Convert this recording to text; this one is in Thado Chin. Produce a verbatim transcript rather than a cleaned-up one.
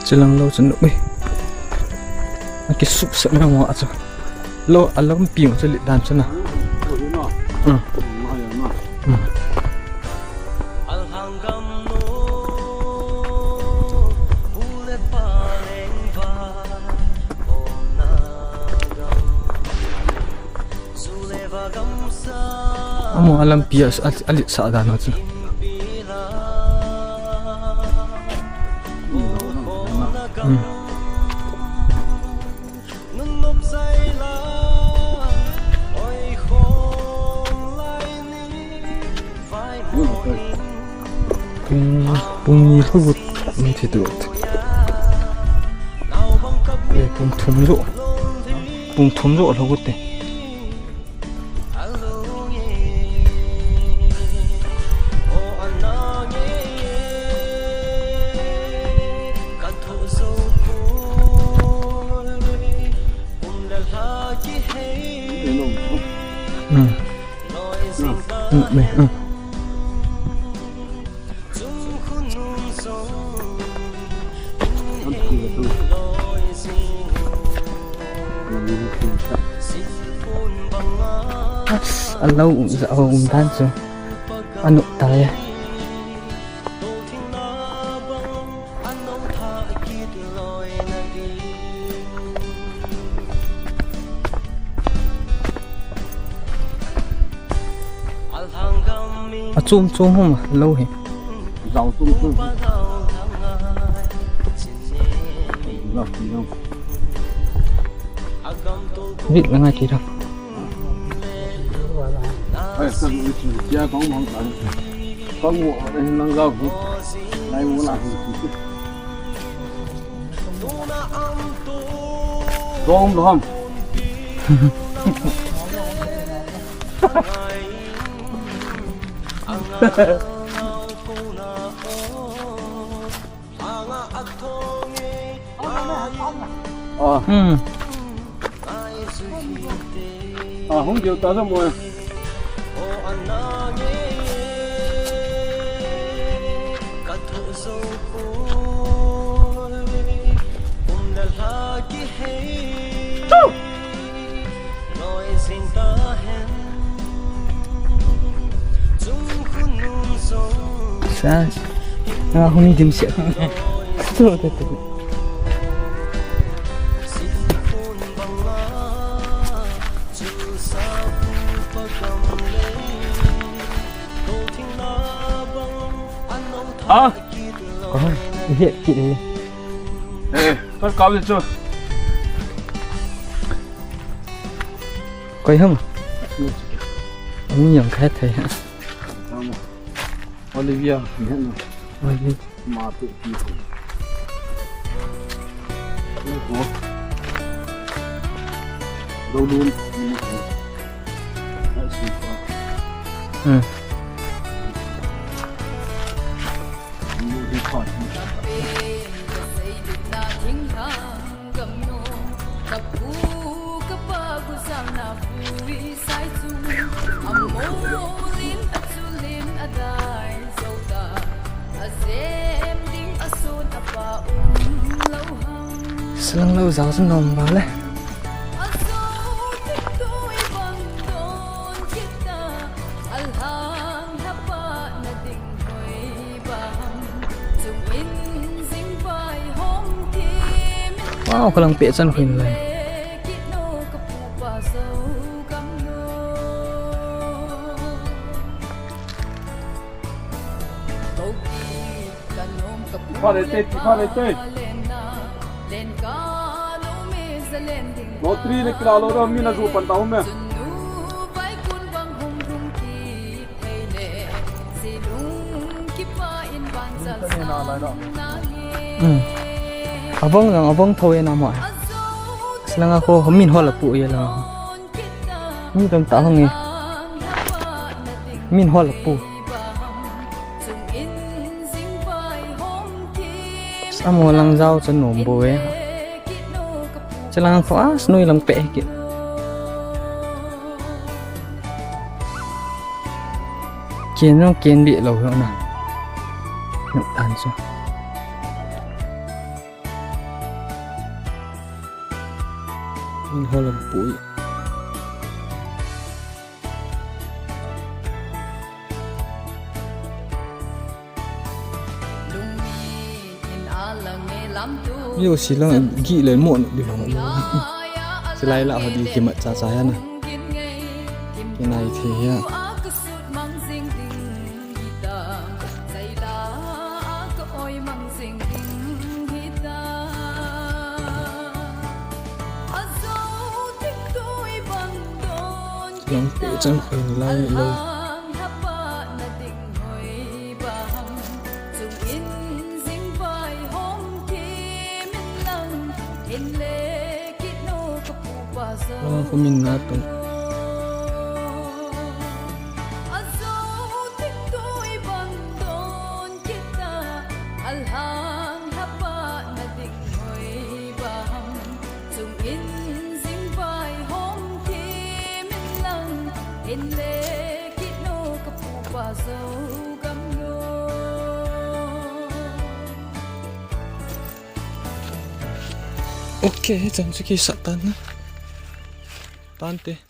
Chilang lou chu nu, ui. Akisup sep na mo a chu. Lou, alampi mo chu lit dan chu na. Hmm. Hmm. Amo alampi a, a, alit sa dan ho chu. Hmm. Pung, pung ni lhou got, ni thi tu. Eh, pung thum jo. Pung thum jo lhou got te. Hmm. Hmm, hmm, hmm. Alou um, ja um dan chu. Anu tai. Achom chom hum lou hi. Jao chom chom. Vik la ngai ti ra. Ai, sa ni ti ya kong mong ta. Kong mo, eh, nang jao hi. Nai mo la hi. Dong lo ham. Ah. Hmm. Ah, hung keu ta jam mo. Sa, ah, hung dim sia. So, te, te. Ah. Koi, i het kit e. Eh, koi kau le chu. Koi ham. Ani yang khai thei. Olivia, ni het na. Olivia. Ma tu ti. Ni ko. Dou lun. Hmm. Silang lou jao chu nom ba le. Wow, kalang peh chan khin lai. Pha le te, pha le te. Lottery le kila lou da, mi na ju pan ta hum e. Hmm. Avong lang, avong tho e na mo. Silanga ko min hol apu e lang. Mi tam ta hong e. Min hol apu. Amo lang jao chan nom bo e. Chalang ko as noi lang pe ki. Ken no ken di lo na. Nuk tan so. In hol an pui. Mi o silang gi le mo di lo. Silai la ho di kimat cha cha ya na. Kinai the ya. Lang pe chang khoi lai lo. Lang ko min na tong. Ok, chan chu kisat tan na. Tante.